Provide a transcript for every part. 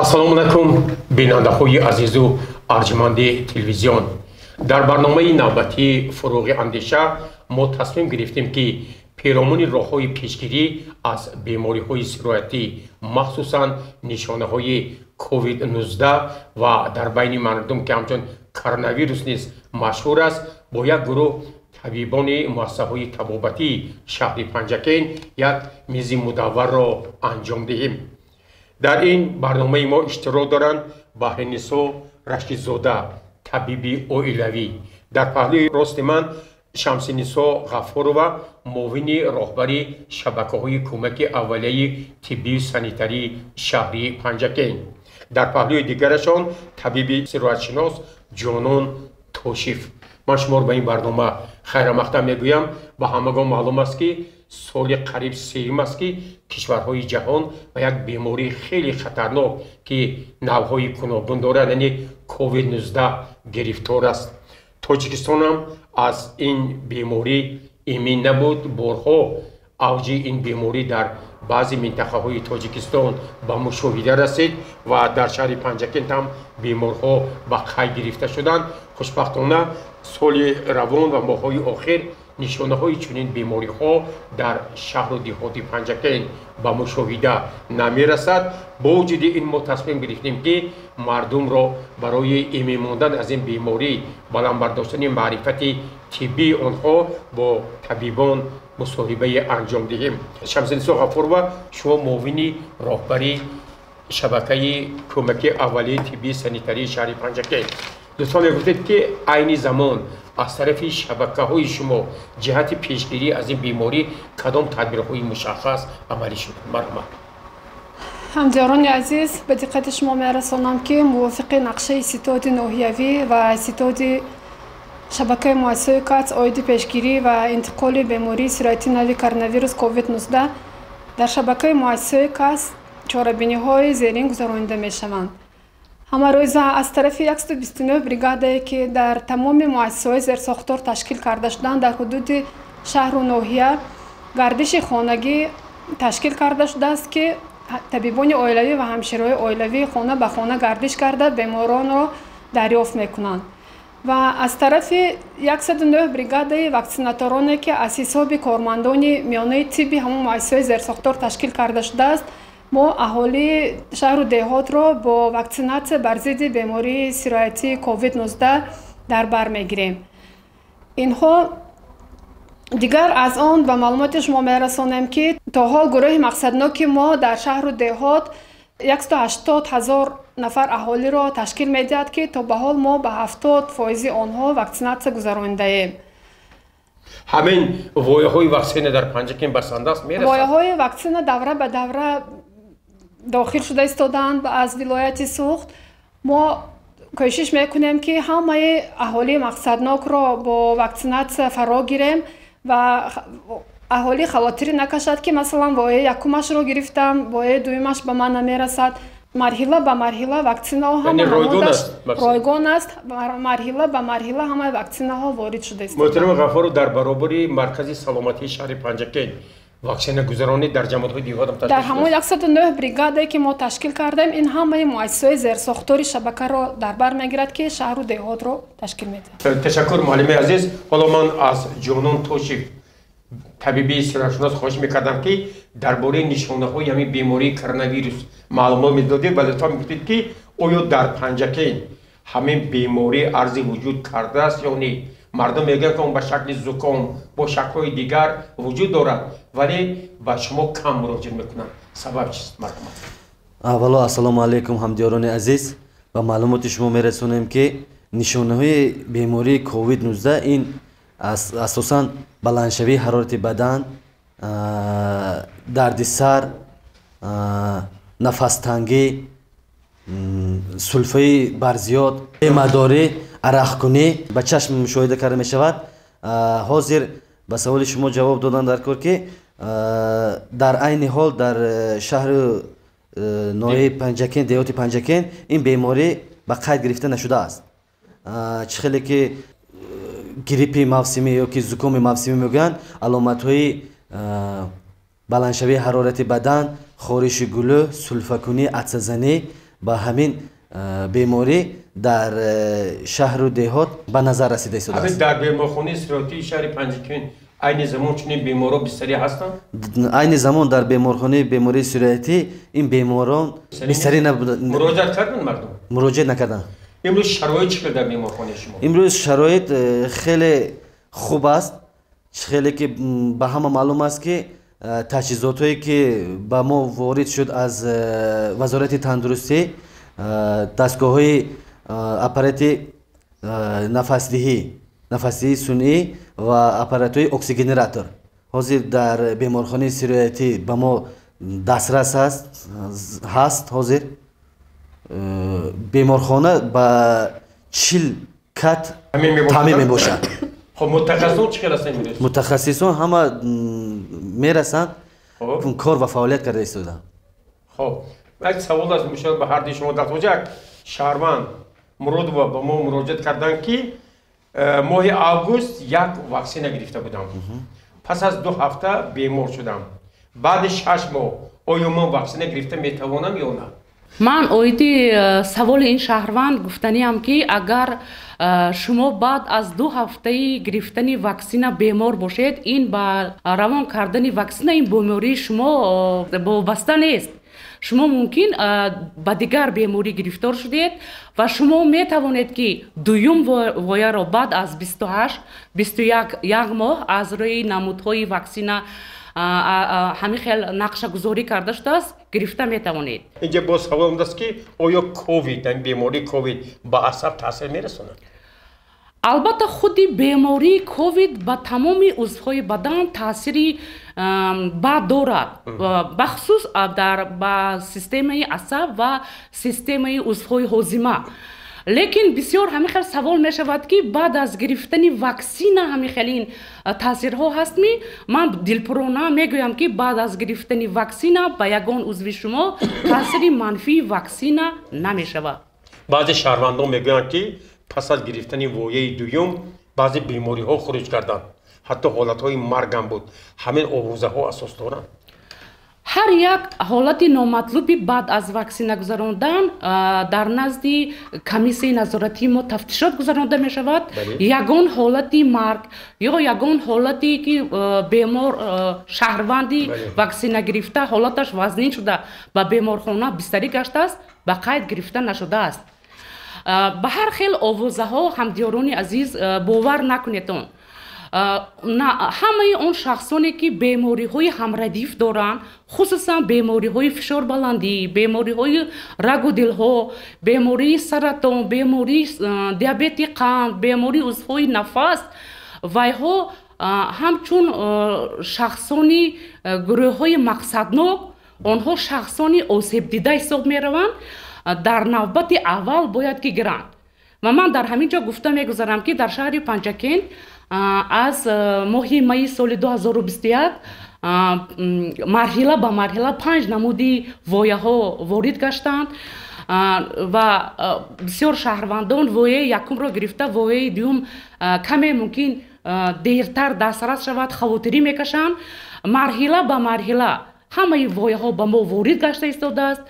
Ассалому алайкум, бинандаҳои азизу арҷманди телевизион. Дар барномаи навбатии «Фурӯғи андеша» мо тасмим гирифтем, ки перомуни роҳҳои пешгирӣ аз бемориҳои сироятӣ, махсусан нишонаҳои COVID-19 ва дар байни мардум ки ҳамчун коронавирус низ машҳур аст, бо як гурӯҳ табибони муассисаҳои табобатии шаҳри Панҷакент як мизи мудавварро анҷом диҳем. Дар ин барномаи мо иштирок доранд Баҳринисо Рашидзода, табиби оилавӣ, дар паҳлӯи рости ман Шамсинисо Ғаффорова, муовини роҳбари шабакаҳои кӯмаки аввалияи тиббию санитарии шаҳри Панҷакент, дар паҳлӯи дигарашон табиби сироятшинос Ҷонон Тошиф. Ман шуморо ба ин барнома хайрамақдам мегӯям. Ба ҳамагон маълум аст, ки соли қариб сеюм аст, ки кишварҳои ҷаҳон ба як бемории хеле хатарнок, ки навъҳои гуногун дорад, яъне COVID-19 гирифтор аст. Тоҷикистонам аз ин беморӣ имин набуд. Борҳо авҷи ин беморӣ дар баъзе минтақаҳои Тоҷикистон ба мушоҳида расид ва дар шаҳри Панҷакент ҳам беморҳо ба қайд гирифта шуданд. Хушбахтона, соли равон ва моҳҳои охир нишонаҳои чунин бемориҳо дар шаҳру деҳоти Панҷакент ба мушоҳида намерасад. Бо вуҷуди ин, мо тасмим гирифтем, ки мардумро барои эмин мондан аз ин беморӣ, баланд бардоштани маърифати тиббии онҳо бо табибон мусоҳибае анҷом диҳем. Шамсинисо Ғафурова, шумо муовини роҳбари шабакаи кӯмаки аввалияи тиббии санитарии шаҳри Панҷакент. Лутфан мегуфтед, ки айни замон аз тарафи шабакаҳои шумо ҷиҳати пешгирӣ аз ин беморӣ кадом тадбирҳои мушаххас амалӣ шуд? Марҳамат. Ҳамдиёрони азиз, ба диққати шумо мерасонам, ки мувофиқи нақшаи ситоди ноҳиявӣ ва ситоди шабакаи муассисаҳои КАЦ оиди пешгирӣ ва интиқоли бемории сироятии нави коронавирус COVID-19 дар шабакаи муассисаҳои КАЦ чорабиниҳои зерин гузаронида мешаванд. Ҳамарӯза аз тарафи 129 бригадае, ки дар тамоми муассисаҳои зерсохтор ташкил карда шуданд, дар ҳудуди шаҳру ноҳия гардиши хонагӣ ташкил карда шудааст, ки табибони оилавӣ ва ҳамшираҳои оилавӣ хона ба хона гардиш карда, беморонро дарёфт мекунанд. Ва аз тарафи 109 бригадаи ваксинатороне, ки аз ҳисоби кормандони миёнаи тибби ҳамон муассисаҳои зерсохтор ташкил карда шудааст, мо аҳолии шаҳру деҳотро бо ваксинатсия бар зидди бемории сироятии COVID-19 дар бар мегирем. Инҳо дигар аз он ба маълумоти шумо мерасонем, ки то ҳол гурӯҳи мақсадноки мо дар шаҳру деҳот 180 ҳазор нафар аҳолиро ташкил медиҳад, ки то ба ҳол мо ба 70 фоизи онҳо ваксинатсия гузаронидаем. Ҳамин вояҳои ваксина дар Панҷакент басанда аст, мерасад? Вояҳои ваксина давра ба давра дохил шуда истодаанд аз вилояти Суғд. Мо кӯшиш мекунем, ки ҳамаи аҳолии мақсаднокро бо ваксинатсия фаро гирем ва аҳолӣ хавотирӣ накашад, ки масалан, вояи якумашро гирифтам, вояи дуюмаш ба ман намерасад. Марҳила ба марҳила ваксинаҳо ройгон аст, марҳила ба марҳила ҳамаи ваксинаҳо ворид шуда. Муҳтарама Ғаффоров, дар баробари маркази саломатии шаҳри Панҷакент ваксинагузаронӣ дар ҷамоатҳои деҳотам? Дар ҳамон 109 бригадае, ки мо ташкил кардем, ин ҳамаи муассисаҳои зерсохтори шабакаро дар бар мегирад, ки шаҳру деҳотро ташкил медиҳад. Ташаккур, муаллимаи азиз. Ҳоло ман аз Ҷонон Тошев, табиби сироятшинос, хоҳиш мекардам, ки дар бораи нишонаҳои ҳамин бемории коронавирус маълумот медодед ва лутфан мегуфтед, ки оё дар Панҷакент ҳамин беморӣ арзи вуҷуд кардааст ё не. Мардум мегӯянд, ки он ба шакли зуком, бо шаклҳои дигар вуҷуд дорад, вале ба шумо кам муроҷиат мекунанд. Сабаб чист? Марҳамат. Аввало, ассалому алайкум, ҳамдиёрони азиз. Ба маълумоти шумо мерасонем, ки нишонаҳои бемории COVID-19 ин асосан баландшавии ҳарорати бадан, дарди сар, нафастангӣ, сулфаи барзиёд, бемадорӣ, арақкунӣ ба чашм мушоҳида карда мешавад. Ҳозир ба саволи шумо ҷавоб додан дар кор, ки дар айни ҳол дар шаҳру ноҳияи Панҷакент, деҳоти Панҷакент ин беморӣ ба қайд гирифта нашудааст. Чӣ хеле ки гриппи мавсимӣ ё ки зукоми мавсимӣ мегӯянд, аломатҳои баландшавии ҳарорати бадан, хориши гулӯ, сулфакунӣ, атсазанӣ ба ҳамин беморӣ дар шаҳру деҳот ба назар расида истодааст. Дар беморхонаи сироятии шаҳри Панҷакент айни замон чунин беморон бистарӣ ҳастанд? Айни замон дар беморхонаи бемории сироятӣ ин беморон бистарӣ набуданд. Муроҷиат карданд мардум? Муроҷиат накарданд. Имрӯз шароит чӣ хел дар беморхонаи шумо? Имрӯз шароит хеле хуб аст. Хеле ки ба ҳама маълум аст, ки таҷҳизотҳое ки ба мо ворид шуд аз Вазорати тандурустӣ, дастгоҳҳои аппарати нафасдиҳии сунъӣ ва аппаратҳои оксигенератор ҳозир дар беморхонаи сироятӣ ба мо дастрас ҳаст. Ҳозир беморхона ба 40 кат таъмин мебошад. Хоб, мутахассисон чӣ хел ҳастанд имрӯз? Мутахассисон ҳама мерасанд, кор ва фаъолият карда истодаанд. Хоб, як савол аст, мешавад ба ҳарди шумо. Дар як шаҳрванд Муродова ба мо муроҷиат карданд, ки моҳи август як ваксина гирифта будам, пас аз 2 ҳафта бемор шудам. Баъди 6 моҳ оё ман ваксина гирифта метавонам ё на? Ман оиди саволи ин шаҳрванд гуфтаниам, ки агар шумо баъд аз 2 ҳафтаи гирифтани ваксина бемор бошед, ин ба равон кардани ваксина ин бемории шумо вобаста нест. Шумо мумкин ба дигар беморӣ гирифтор шудед ва шумо метавонед, ки дуюм вояро баъд аз 28, 21, як моҳ аз рӯи намудҳои ваксина ҳамин хел нақшагузорӣ карда шудааст, гирифта метавонед. Инҷа боз савол омадааст, ки оё ковид, бемории ковид ба асаб таъсир мерасонад? Албатта, худи бемории ковид ба тамоми узвҳои бадан таъсири бад дорад, бахусус ба системаи асаб ва системаи узвҳои ҳозима. Лекин бисёр ҳамин хел савол мешавад, ки баъд аз гирифтани ваксина ҳамин хел ин таъсирҳо ҳастми? Ман дилпурона мегӯям, ки баъд аз гирифтани ваксина ба ягон узви шумо таъсири манфии ваксина намешавад. Баъзе шаҳрвандон мегӯянд, ки пас аз гирифтани вояи дуюм баъзе бемориҳо хуруҷ карданд, ҳатто ҳолатҳои маргам буд. Ҳамин овозаҳо асос доранд? Ҳар як ҳолати номатлуби баъд аз ваксина гузарондан дар назди комиссияи назоратии мо тафтишот гузаронда мешавад. Ягон ҳолати марг ё ягон ҳолате ки бемор, шаҳрванди ваксина гирифта, ҳолаташ вазнин шуда, ба беморхона бистарӣ гаштааст, ба қайд гирифта нашудааст. Ба ҳар хел овозаҳо, ҳамдиёрони азиз, бовар накунедон. Ҳамаи он шахсоне ки бемориҳои ҳамрадиф доранд, хусусан бемориҳои фишорбаландӣ, бемориҳои рагу дилҳо, бемории саратон, бемории диабети қанд, бемории узвҳои нафас, вайҳо ҳамчун шахсони гурӯҳҳои мақсаднок, онҳо шахсони осебдида ҳисоб мераванд, дар навбати аввал бояд ки гиранд. Ва ман дар ҳамин ҷо гуфта мегузарам, ки дар шаҳри Панҷакент аз моҳи майи соли 2021 марҳила ба марҳила 5 намуди вояҳо ворид гаштанд ва бисёр шаҳрвандон вояи якумро гирифта, вояи дуюм каме мумкин дертар дастрас шавад, хавотирӣ мекашанд. Марҳила ба марҳила ҳамаи вояҳо ба мо ворид гашта истодааст.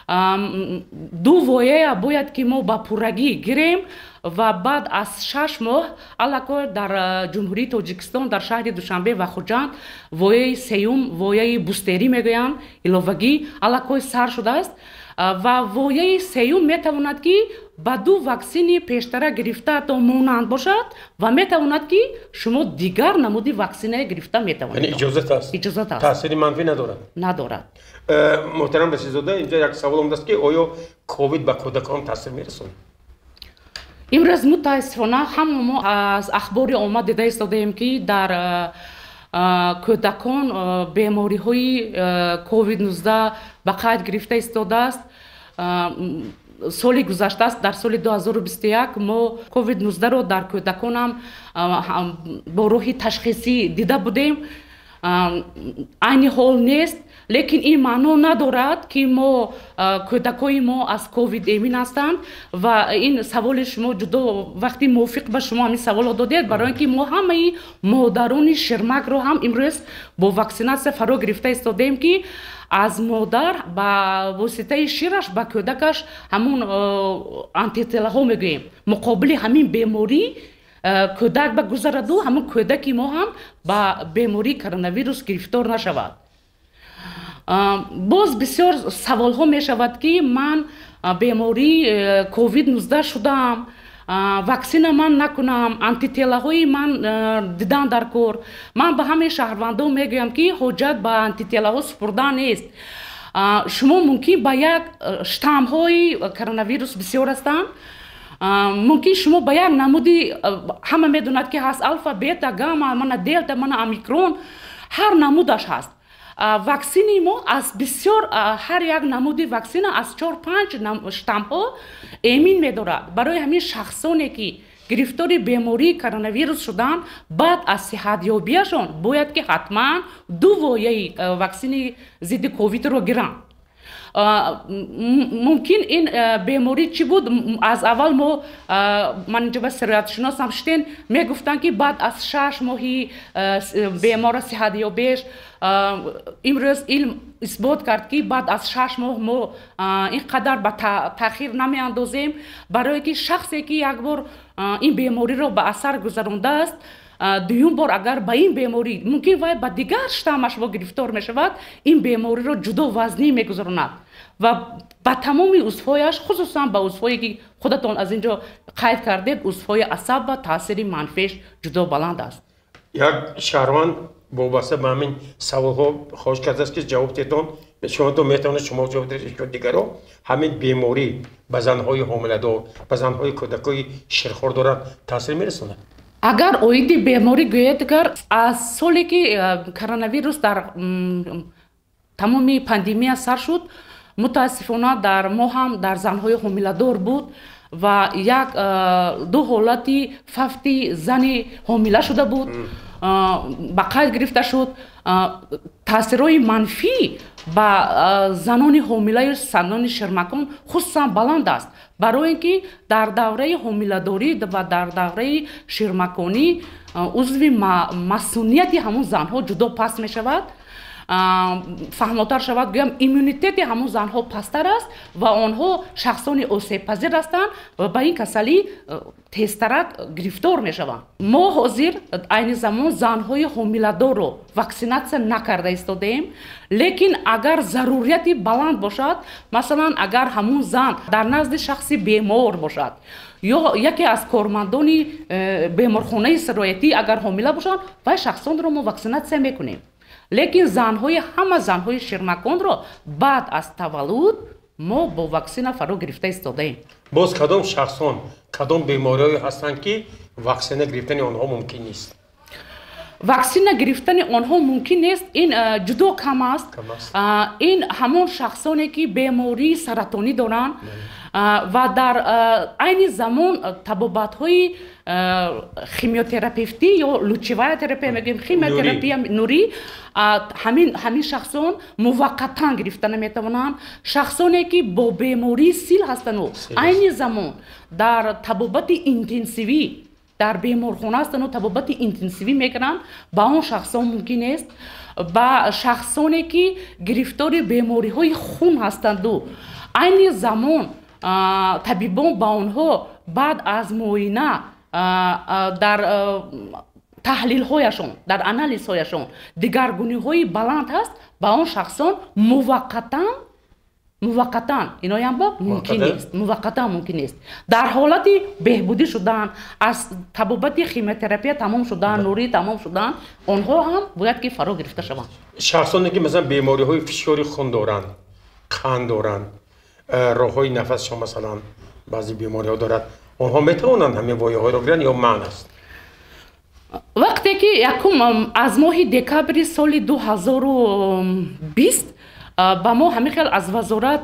2 вояя бояд ки мо ба пуррагӣ гирем ва баъд аз 6 моҳ аллакай дар Ҷумҳурии Тоҷикистон, дар шаҳри Душанбе ва Хуҷанд вояи сеюм, вояи бустерӣ мегӯянд, иловагӣ аллакай сар шудааст ва вояи сеюм метавонад, ки ба 2 ваксини пештара гирифтаатон монанд бошад ва метавонад, ки шумо дигар намуди ваксинае гирифта метавонед. Иҷозат аст? Иҷозат аст. Таъсири манфӣ надорад? Надорад. Муҳтарам Расидзода, инҷо як савол омадааст, ки оё ковид ба кӯдакон таъсир мерасонад? Имрӯз мутаассифона ҳама мо аз ахбори омма дида истодаем, ки дар кӯдакон бемориҳои ковид-19 ба қайд гирифта истодааст. Соли гузаштааст, дар соли 2021 мо ковид-19-ро дар кӯдаконам бо роҳи ташхисӣ дида будем. Айни ҳол нест. Лекин ин маъно надорад, ки мо кӯдакои мо аз ковид эмин ҳастанд. Ва ин саволи шумо ҷудо вақти мувофиқ ба шумо ҳамин саволро додед, барои ин ки мо ҳамаи модарони ширмакро ҳам имрӯз бо ваксинатсия фаро гирифта истодаем, ки аз модар ба воситаи шираш ба кӯдакаш ҳамун антителаҳо мегӯем, муқобили ҳамин беморӣ кӯдак ба гузараду ҳамун кӯдаки мо ҳам ба бемории коронавирус гирифтор нашавад. Боз бисёр саволҳо мешавад, ки ман бемории ковид 19 шудам, ваксина ман накунам, антителаҳои ман дидан дар кор. Ман ба ҳамаи шаҳрвандон мегӯям, ки ҳоҷат ба антителаҳо супурдан нест. Шумо мумкин ба як штаммҳои коронавирус бисёр ҳастанд, мумкин шумо ба як намуди, ҳама медонад, ки ҳаст алфа, бета, гамма, мана делта, мана омикрон, ҳар намудаш ҳаст. Ваксини мо аз бисёр, ҳар як намуди ваксина аз 4-5 штаммҳо эмин медорад. Барои ҳамин шахсоне, ки гирифтори бемории коронавирус шуданд, баъд аз сиҳатёбиашон бояд ки ҳатман ду вояи ваксини зидди ковидро гиранд. Мумкин ин беморӣ чӣ буд? Аз аввал мо, ман инҷо ба сироятшиносам шудем, мегуфтанд, ки баъд аз 6 моҳи бемора сиҳатёбеш. Имрӯз илм исбот кард, ки баъд аз 6 моҳ мо ин қадар ба таъхир намеандозем, барое ки шахсе, ки як бор ин бемориро ба асар гузарондааст, дуюм бор агар ба ин беморӣ, мумкин вай ба дигар штаммаш бо гирифтор мешавад, ин бемориро ҷудо вазнӣ мегузаронад ва ба тамоми узвҳояш, хусусан ба узвҳое, ки худатон аз ин ҷо қайд кардед, узвҳои асаб ва таъсири манфиаш ҷудо баланд аст. Як шаҳрванд вобаста ба ҳамин саволҳо хоҳиш кардааст, ки ҷавоб диҳедон. Шумо метавонед, шумо ҷавоб диҳед, дигаро. Ҳамин беморӣ ба занҳои ҳомиладор, ба занҳои кӯдакои ширхор доранд, таъсир мерасонад? Агар оиди беморӣ гӯед, агар аз соле ки коронавирус дар тамоми пандемия сар шуд, мутаассифона, дар мо ҳам дар занҳои ҳомиладор буд ва як ду ҳолати фавти зани ҳомила шуда буд, ба қайд гирифта шуд. Таъсирҳои манфӣ ба занони ҳомилаю занони ширмакон хусусан баланд аст, барои ин ки дар давраи ҳомиладорӣ ва дар давраи ширмаконӣ узви масунияти ҳамун занҳо ҷудо паст мешавад. Фаҳмотар шавад гӯям, иммунитети ҳамун занҳо пасттар аст ва онҳо шахсони осебпазир ҳастанд ва ба ин касалӣ тезтарак гирифтор мешаванд. Мо ҳозир айни замон занҳои ҳомиладорро ваксинатсия накарда истодаем, лекин агар зарурияти баланд бошад, масалан, агар ҳамун зан дар назди шахси бемор бошад ё яке аз кормандони беморхонаи сироятӣ агар ҳомила бошанд, вай шахсонро мо ваксинатсия мекунем. Лекин занҳои, ҳама занҳои ширмаконро баъд аз таваллуд мо бо ваксина фаро гирифта истодаем. Боз кадом шахсон, кадом бемориҳое ҳастанд, ки ваксина гирифтани онҳо мумкин нест? Ваксина гирифтани онҳо мумкин нест, ин ҷудо кам аст. Ин ҳамон шахсоне, ки бемории саратонӣ доранд ва дар айни замон табобатҳои химиотерапевтӣ ё лучевая терапия мегӯем, химиотерапия нурӣ, ҳамин шахсон муваққатан гирифта наметавонанд. Шахсоне, ки бо бемории сил ҳастану айни замон дар табобати интенсивӣ дар беморхона ҳастану табобати интенсивӣ мекунанд, ба он шахсон мумкин нест. Ба шахсоне, ки гирифтори бемориҳои хун ҳастанду айни замон табибон ба онҳо баъд аз муоина дар таҳлилҳояшон, дар анализҳояшон дигаргуниҳои баланд ҳаст, ба он шахсон муваққатан иноям ба мумкин нест, муваққатан мумкин нест. Дар ҳолати беҳбудӣ шудан, аз табобати химиотерапия тамом шудан, нурӣ тамом шудан, онҳо ҳам бояд ки фаро гирифта шаванд. Шахсоне, ки масалан бемориҳои фишори хун доранд, қанд доранд, роҳҳои нафасшон масалан баъзе бемориҳо дорад, онҳо метавонанд ҳамин вояҳоро гиранд ё манъ аст? Вақте ки якум аз моҳи декабри соли 2020 ба мо ҳамин хел аз вазорат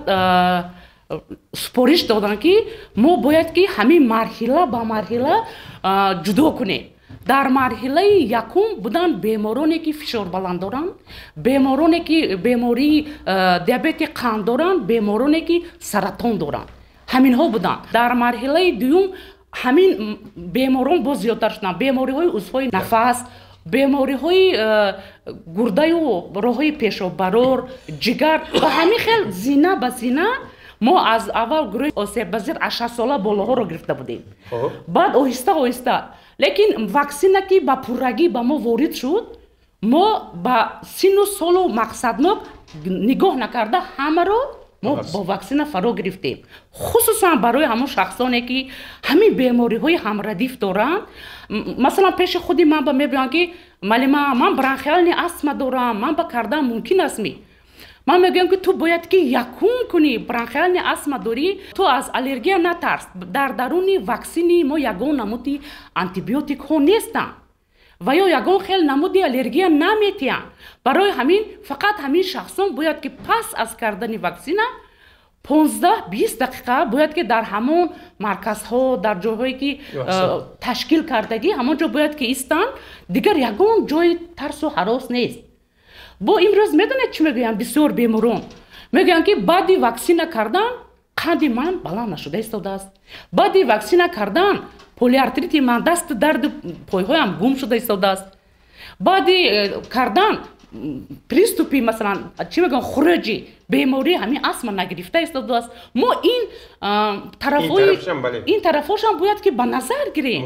супориш доданд, ки мо бояд ки ҳамин марҳила ба марҳила ҷудо кунем. Дар марҳилаи якум буданд бемороне, ки фишор баланд доранд, бемороне, ки бемории диабети қанд доранд, бемороне, ки саратон доранд. Ҳаминҳо буданд. Дар марҳилаи дуюм ҳамин беморон боз зиёдтар шуданд. Бемориҳои узвҳои нафас, бемориҳои гурдаю роҳҳои пешоббарор, ҷигар ва ҳамин хел зина ба зина. Мо аз аввал гурӯҳи осебпазир аз 6 сола болоҳоро гирифта будем, баъд оҳиста оҳиста. Лекин ваксина ки ба пуррагӣ ба мо ворид шуд, мо ба синну солу мақсаднок нигоҳ накарда, ҳамаро мо бо ваксина фаро гирифтем, хусусан барои ҳамон шахсоне, ки ҳамин бемориҳои ҳамрадиф доранд. Масалан, пеши худи ман ба мебиёянд, ки малима, ман бронхиальный астма дорам, ман ба кардан мумкин астми? Ман мегӯям, ки ту бояд ки якум кунӣ. Бронхиальный астма дорӣ, ту аз аллергия натарс. Дар даруни ваксини мо ягон намуди антибиотикҳо нестанд ва ё ягон хел намуди аллергия наметиҳанд. Барои ҳамин фақат ҳамин шахсон бояд ки пас аз кардани ваксина 15-20 дақиқа бояд ки дар ҳамон марказҳо, дар ҷойҳое ки ташкил кардагӣ, ҳамон ҷо бояд ки истанд. Дигар ягон ҷои тарсу ҳарос нест. Бо имрӯз медонед, чӣ мегӯянд? Бисёр беморон мегӯянд, ки баъди ваксина кардан қанди ман баланд нашуда истодааст, баъди ваксина кардан полиартрити ман, дасту дарду пойҳоям гум шуда истодааст, баъди кардан приступи, масалан, чӣ мегӯям, хуруҷи бемории ҳамин астма нагирифта истодааст. Мо ин тарафҳои ин тарафҳошам бояд ки ба назар гирем,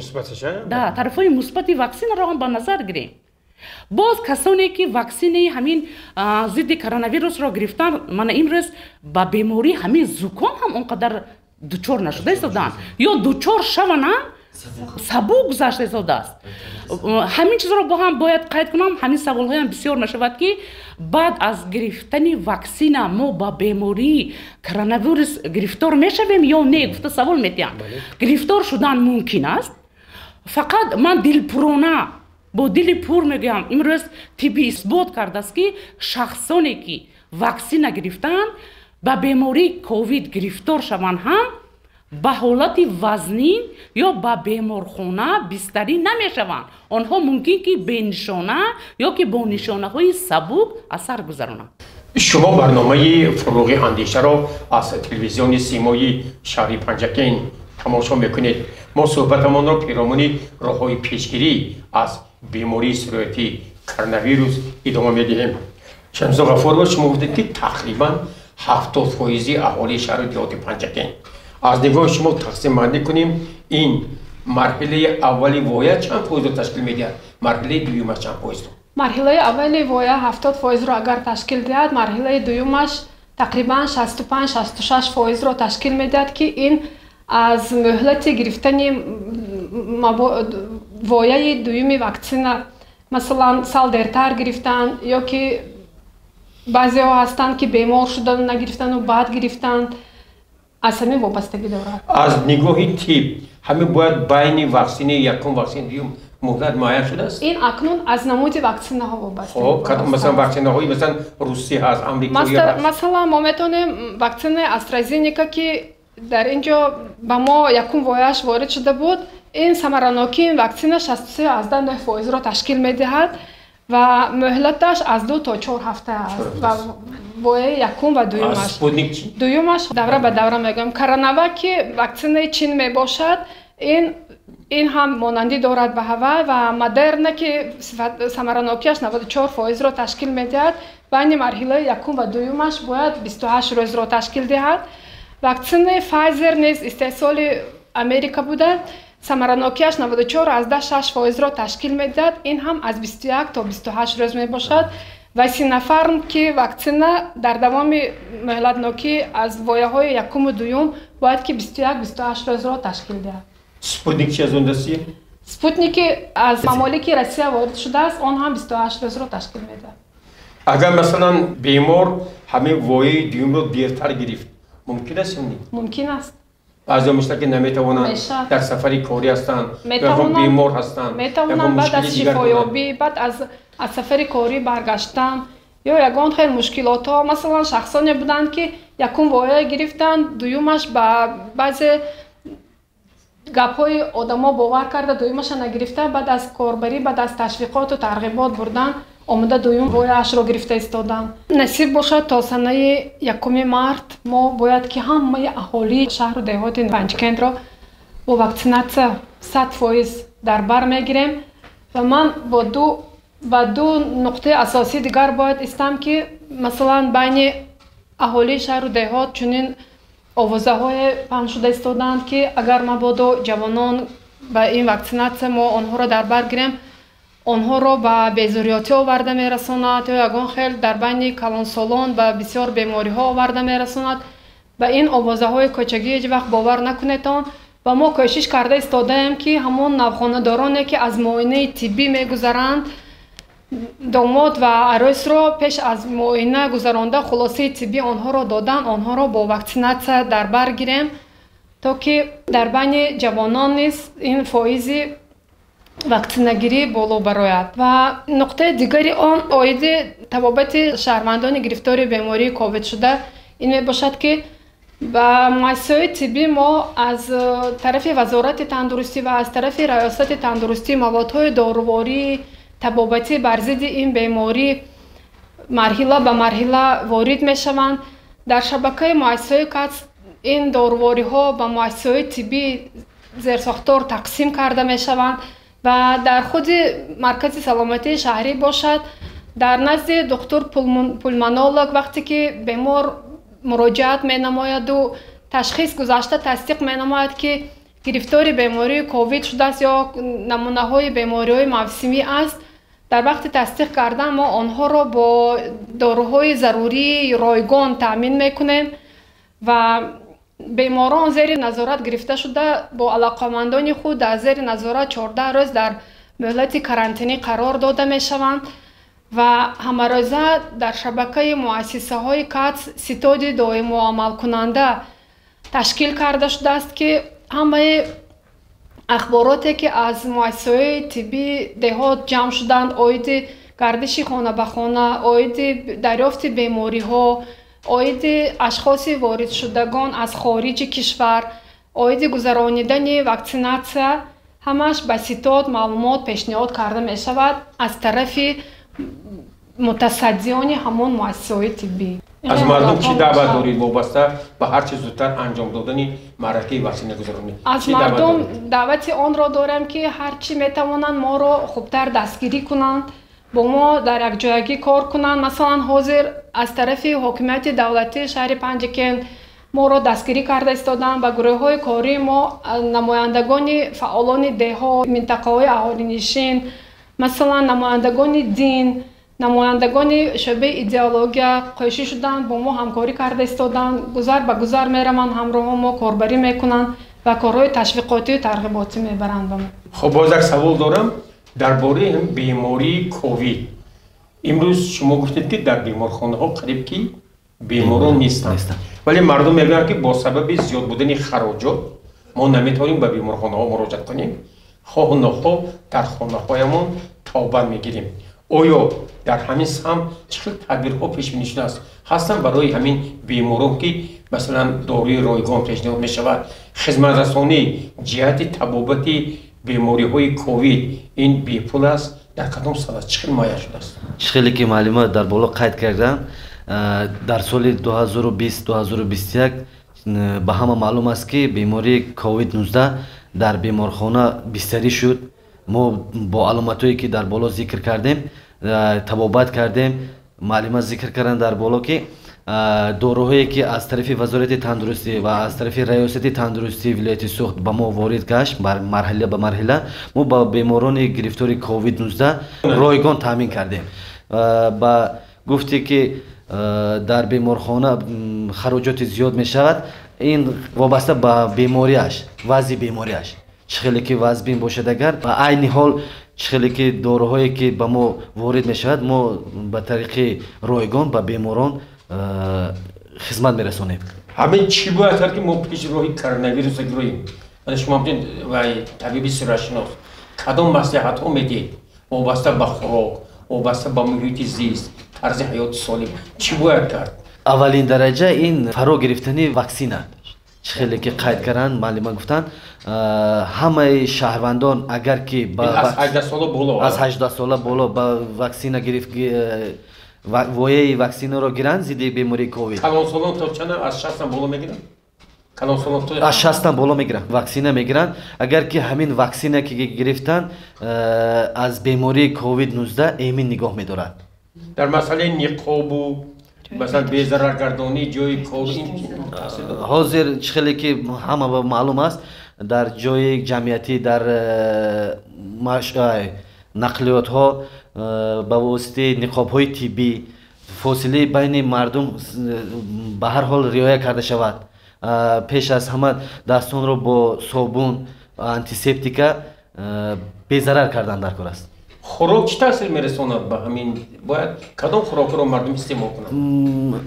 да, тарафҳои мусбати ваксинаро ҳам ба назар гирем. Боз касоне ки ваксинаи ҳамин зидди коронавирусро гирифтан, мана имрӯз ба бемории ҳамин зуком ҳам он қадар дучор нашуда истодаанд ё дучор шаванам, сабук гузашта истодааст. Ҳамин чизро бо ҳам бояд қайд кунам. Ҳамин саволҳоям бисёр мешавад, ки баъд аз гирифтани ваксина мо ба бемории коронавирус гирифтор мешавем ё не, гуфта савол метиҳанд. Гирифтор шудан мумкин аст. Фақат ман дилпурона, бо дили пур мегӯям, имрӯз тиббӣ исбот кардааст, ки шахсоне ки ваксина гирифтаанд, ба бемории ковид гирифтор шаванд ҳам, ба ҳолати вазнин ё ба беморхона бистарӣ намешаванд. Онҳо мумкин ки бенишона ё ки бо нишонаҳои сабук асар гузаронанд. Шумо барномаи «Фурӯғи андешаро» аз телевизиони Симои шаҳри Панҷакент тамошо мекунед. Мо суҳбатамонро перомуни роҳҳои пешгирӣ аз бемории сироятии коронавирус идома медиҳем. Шамсо Ғафурова, шумо гуфтед, ки тақрибан 70 фоизи аҳолии шаҳру деҳоти Панҷакент. Аз нигоҳи шумо тақсимбандӣ кунем, ин марҳилаи аввали воя чанд фоизро ташкил медиҳад, марҳилаи дуюмаш чанд фоизро? Марҳилаи аввали воя 70 фоизро агар ташкил диҳад, марҳилаи дуюмаш тақрибан 65-66 фоизро ташкил медиҳад, ки ин аз муҳлати гирифтани вояи дуюми ваксина, масалан, сал дертар гирифтан ё ки баъзеҳо ҳастанд, ки бемор шудану нагирифтану баъд гирифтанд, аз ҳамин вобастагӣ дорад. Аз нигоҳи тиб ҳамин бояд байни ваксини якум, ваксини дуюм муҳлат муайян шудааст? Ин акнун аз намуди ваксинаҳо вобаста. Хоб, масалан, ваксинаҳои, масалан, русӣ ҳаст, амрикоӣ ҳаст. Масалан, мо метавонем ваксинаи АстраЗенека, ки дар ин ҷо ба мо якум вояш ворид шуда буд, ин самаранокии ин ваксина 63,9 фоизро ташкил медиҳад ва муҳлаташ аз 2 то 4 ҳафта аст ва вояи якум ва дуюмаш. Дуюмаш давра ба давра мегӯям. Коронавак, ки ваксинаи Чин мебошад, ин ҳам монандӣ дорад ба ҳава ва Модерна, ки самаранокиаш 94 фоизро ташкил медиҳад, байни марҳилаи якум ва дуюмаш бояд 28 рӯзро ташкил диҳад. Ваксинаи Файзер низ истеҳсоли Америка буда, самаранокиаш 94,6 фоизро ташкил медиҳад, ин ҳам аз 21 то 28 рӯз мебошад. Ва Синофарм, ки ваксина дар давоми муҳлатнокӣ аз вояҳои якуму дуюм бояд ки 21-28 рӯзро ташкил диҳад. Спутник чи аз он дасти? Спутники аз мамолики Россия ворид шудааст, он ҳам 28 рӯзро ташкил медиҳад. Агар, масалан, бемор ҳамин вояи дуюмро дертар гирифт, мумкин аст ё не? Мумкин аст. Баъзеҳо мисли ки наметавонанд, дар сафари корӣ ҳастанд, бемор ҳастанд. Метавонанд баъд аз шифоёбӣ, баъд аз сафари корӣ баргаштан ё ягон хел мушкилотҳо. Масалан, шахсоне буданд, ки якум воя гирифтанд, дуюмаш ба баъзе Гапҳои одамо бовар карда дуюмаша нагирифта, баъд аз корбарӣ, баъд аз ташвиқоту тарғибот бурдан омода дуюм вояашро гирифта истоданд. Насиб бошад, то санаи 1 март мо бояд ки ҳамаи аҳолии шаҳру деҳоти Панҷкентро бо ваксинатсия 100% дар бар мегирем. Ва ман ба ду нуқтаи асосии дигар бояд истам, ки масалан байни аҳолии шаҳру деҳот чунин овозаҳое паҳн шуда истодаанд, ки агар мабодо ҷавонон ба ин ваксинатсия мо онҳоро дар бар гирем, онҳоро ба безурётӣ оварда мерасонад ё ягон хел дар байни калонсолон ба бисёр бемориҳо оварда мерасонад. Ба ин овозаҳои кӯчагӣ ҳеҷ вақт бовар накунедон. Ва мо кӯшиш карда истодаем, ки ҳамон навхонадороне, ки аз муоинаи тиббӣ мегузаранд, домод ва арӯсро пеш аз муоина гузаронда хулосаи тиббӣ онҳоро додан, онҳоро бо ваксинатсия дар бар гирем, то ки дар байни ҷавонон низ ин фоизи ваксинагирӣ боло барояд. Ва нуқтаи дигари он оиди табобати шаҳрвандони гирифтори бемории ковид шуда ин мебошад, ки ба муассисаҳои тиббӣ мо аз тарафи Вазорати тандурустӣ ва аз тарафи Раёсати тандурустӣ маводҳои дорувории табобатӣ бар зидди ин беморӣ марҳила ба марҳила ворид мешаванд. Дар шабакаи муассисаҳои КАЦ ин дорувориҳо ба муассисаҳои тиббӣ зерсохтор тақсим карда мешаванд ва дар худи маркази саломатии шаҳрӣ бошад, дар назди духтур пулмонолог вақте ки бемор муроҷиат менамояду ташхис гузашта тасдиқ менамояд, ки гирифтори бемории ковид шудааст ё намунаҳои бемориҳои мавсимӣ аст, дар вақти тасдиқ кардан мо онҳоро бо доруҳои зарурии ройгон таъмин мекунем ва беморон зери назорат гирифта шуда бо алоқамандони худ дар зери назорат 14 рӯз дар муҳлати карантинӣ қарор дода мешаванд. Ва ҳамарӯза дар шабакаи муассисаҳои КАЦ ситоди доимоамалкунанда ташкил карда шудааст, ки ҳамаи ахбороте, ки аз муассисаҳои тиббии деҳот ҷамъ шуданд оиди гардиши хона ба хона, оиди дарёфти бемориҳо, оиди ашхоси воридшудагон аз хориҷи кишвар, оиди гузаронидани ваксинатсия, ҳамаш ба ситод маълумот пешниҳод карда мешавад аз тарафи мутасаддиёни ҳамон муассисаҳои тиббӣ. Аз мардум чӣ даъват доред вобаста ба ҳарчи зудтар анҷом додани маъракаи ваксинагузаронӣ? Аз мардум даъвати онро дорем, ки ҳарчи метавонанд моро хубтар дастгирӣ кунанд, бо мо дар якҷоягӣ кор кунанд. Масалан, ҳозир аз тарафи ҳокимияти давлатии шаҳри Панҷакент моро дастгирӣ карда истоданд. Ба гурӯҳҳои кории мо намояндагони фаъолони деҳот, минтақаҳои аҳолинишин, масалан намояндагони дин, намояндагони шӯъбаи идеология қӯшӣ шуданд, бо мо ҳамкорӣ карда истоданд, гузар ба гузар мераванд, ҳамроҳо мо корбарӣ мекунанд ва корҳои ташвиқотию тарғиботӣ мебаранд ба мо. Хоб, боз як савол дорам дар бораи бемории ковид. Имрӯз шумо гуфтед, ки дар беморхонаҳо қариб ки беморон нестанд, вале мардум мегӯянд, ки бо сабаби зиёд будани хароҷот мо наметавонем ба беморхонаҳо муроҷиат кунем, хоҳу нохоҳ дар хонаҳоямон тобат мегирем. Оё дар ҳамин самт чӣ хел тадбирҳо пешбинӣ шудааст? Ҳастанд барои ҳамин беморон, ки масалан доруи ройгон пешниҳод мешавад, хизматрасонӣ ҷиҳати табобати бемориҳои ковид ин бепул аст, дар кадом сатҳ аст, чӣ хел муайян шудааст? Чӣ хеле ки маълумот дар боло қайд кардам, дар соли 2020-2021 ба ҳама маълум аст, ки бемории ковид-19 дар беморхона бистарӣ шуд. Мо бо аломатҳое, ки дар боло зикр кардем, табобат кардем. Маълума зикр карданд дар боло, ки доруҳое, ки аз тарафи Вазорати тандурустӣ ва аз тарафи Раёсати тандурустии вилояти Суғд ба мо ворид гашт, марҳила ба марҳила мо ба беморони гирифтори ковид-19 ройгон таъмин кардем. Ба гуфте, ки дар беморхона хароҷоти зиёд мешавад, ин вобаста ба бемориаш, вазъи бемориаш чӣ хеле ки вазъбин бошад, агар ба айни ҳол чӣ хеле ки доруҳое, ки ба мо ворид мешавад, мо ба тариқи ройгон ба беморон хизмат мерасонем. Ҳамин чӣ бояд кард, ки мо пеши роҳи коронавируса гироем? Шумо вай табиби сирашинос, кадом маслиҳатҳо медиҳед вобаста ба хӯрок, вобаста ба муҳити зист, тарзи ҳаёти солим, чӣ бояд кард? Аввалин дараҷа ин фаро гирифтани ваксина. Чӣ хеле ки қайд карданд, муаллима гуфтанд, ҳамаи шаҳрвандон агар ки аз 18 сола боло, аз 18 сола боло ба ваксина гирифт, вояи ваксинаро гиранд зидди бемории ковид. Калонсолон то чанд, аз 60 боло мегиранд? Аз 60 боло мегиранд, ваксина мегиранд. Агар ки ҳамин ваксина ки гирифтанд, аз бемории ковид-19 эмин нигоҳ медорад. Дар масъалаи ниқобу масалан безараргардонии ҷои кор, ҳозир чӣ хеле ки ҳама маълум аст, дар ҷои ҷамъиятӣ, дар нақлиётҳо ба воситаи ниқобҳои тиббӣ фосилаи байни мардум ба ҳар ҳол риоя карда шавад. Пеш аз ҳама дастонро бо собун, антисептика безарар кардан дар кор аст. Хӯрок чӣ таъсир мерасонад ба ҳамин? Бояд кадом хӯрокро мардум истеъмол кунанд?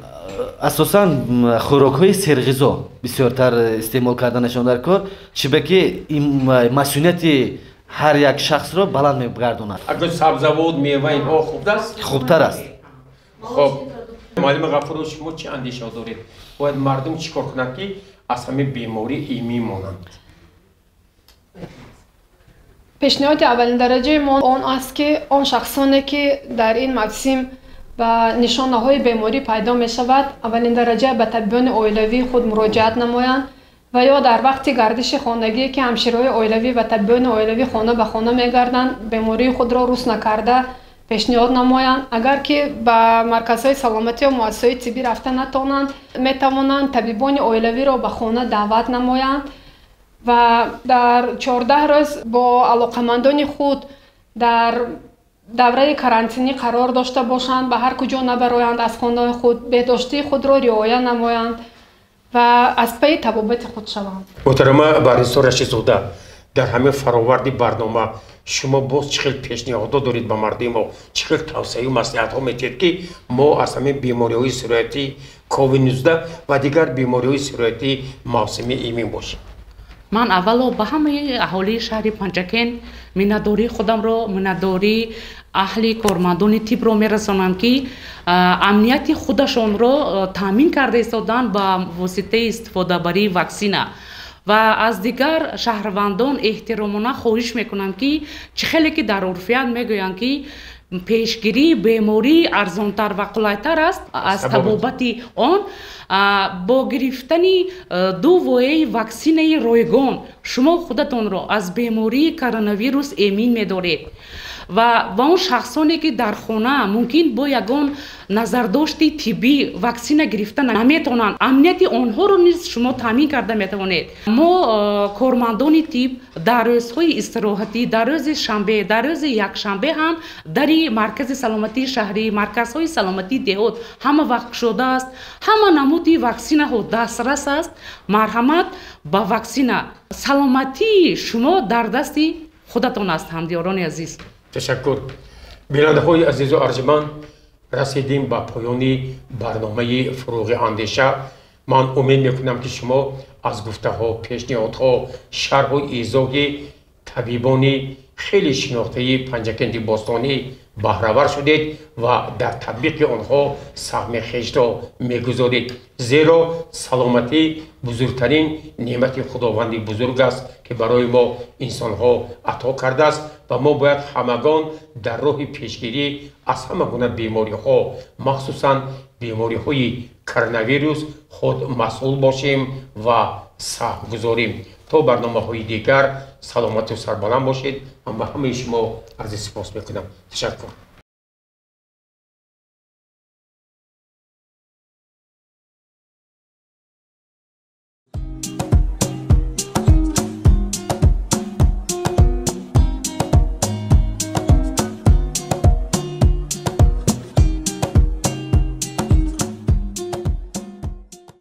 Асосан хӯрокҳои серғизо бисёртар истеъмол карданашон дар кор, чиба ки масунияти ҳар як шахсро баланд мегардонад. Агар сабзавот, мева инҳо хуб аст? Хубтар аст. Хоб, муаллима Ғафуров, шумо чӣ андеша доред? Бояд мардум чӣ кор кунанд, ки аз ҳамин беморӣ имин монанд? Пешниҳоди аввалиндараҷаи мо он аст, ки он шахсоне, ки дар ин мавсим ба нишонаҳои беморӣ пайдо мешавад, аввалиндараҷа ба табибони оилавии худ муроҷиат намоянд ва ё дар вақти гардиши хонагӣ, ки ҳамшираҳои оилавӣ ва табибони оилавӣ хона ба хона мегарданд, бемории худро рӯс накарда пешниҳод намоянд. Агар ки ба марказҳои саломатӣ ё муассисаҳои тиббӣ рафта натавонанд, метавонанд табибони оилавиро ба хона даъват намоянд ва дар 14 рӯз бо алоқамандони худ дар давраи карантинӣ қарор дошта бошанд, ба ҳар куҷо набароянд аз хонаи худ, беҳдоштии худро риоя намоянд ва аз пайи табобати худ шаванд. Муҳтарама Баҳринисо Рашидзода, дар ҳамин фароварди барнома шумо боз чӣ хел пешниҳодҳо доред ба мардуми мо? Чӣ хел тавсияю маслиҳатҳо метиҳед, ки мо аз ҳамин бемориҳои сироятӣ ковид-19 ва дигар бемориҳои сироятии мавсимӣ имин бошем? Ман аввало ба ҳамаи аҳолии шаҳри Панҷакент миннатдории худамро, миннатдории аҳли кормандони тибро мерасонам, ки амнияти худашонро таъмин карда истоданд ба воситаи истифодабарии ваксина. Ва аз дигар шаҳрвандон эҳтиромона хоҳиш мекунам, ки чӣ хеле ки дар урфият мегӯянд, ки пешгирии беморӣ арзонтар ва қулайтар аст аз табобати он, бо гирифтани ду вояи ваксинаи ройгон шумо худатонро аз бемории коронавирус эмин медоред. Ва ба он шахсоне, ки дар хона мумкин бо ягон назардошти тиббӣ ваксина гирифта наметавонанд, амнияти онҳоро низ шумо таъмин карда метавонед. Мо кормандони тиб дар рӯзҳои истироҳатӣ, дар рӯзи шанбе, дар рӯзи якшанбе ҳам дари маркази саломатии шаҳрӣ, марказҳои саломатии деҳот ҳама вақт кушодааст, ҳама намуди ваксинаҳо дастрас аст. Марҳамат ба ваксина. Саломатии шумо дар дасти худатон аст, ҳамдиёрони азиз. Ташаккур. Бинандаҳои азизу арҷманд, расидем ба поёни барномаи Фурӯғи андеша. Ман умед мекунам, ки шумо аз гуфтаҳо, пешниҳодҳо, шарҳу изоҳи табибони хеле шинохтаи Панҷакенти бостонӣ баҳравар шудед ва дар татбиқи онҳо саҳми хешро мегузоред. Зеро саломатӣ бузургтарин неъмати Худованди бузург аст, ки барои мо инсонҳо ато кардааст ва мо бояд ҳамагон дар роҳи пешгирӣ аз ҳама гуна бемориҳо, махсусан бемориҳои коронавирус, худ масъул бошем ва саҳм гузорем. То барномаҳои дигар саломату сарбаланд бошед. Ман ба ҳамаи шумо арзи сипос мекунам. Ташаккур.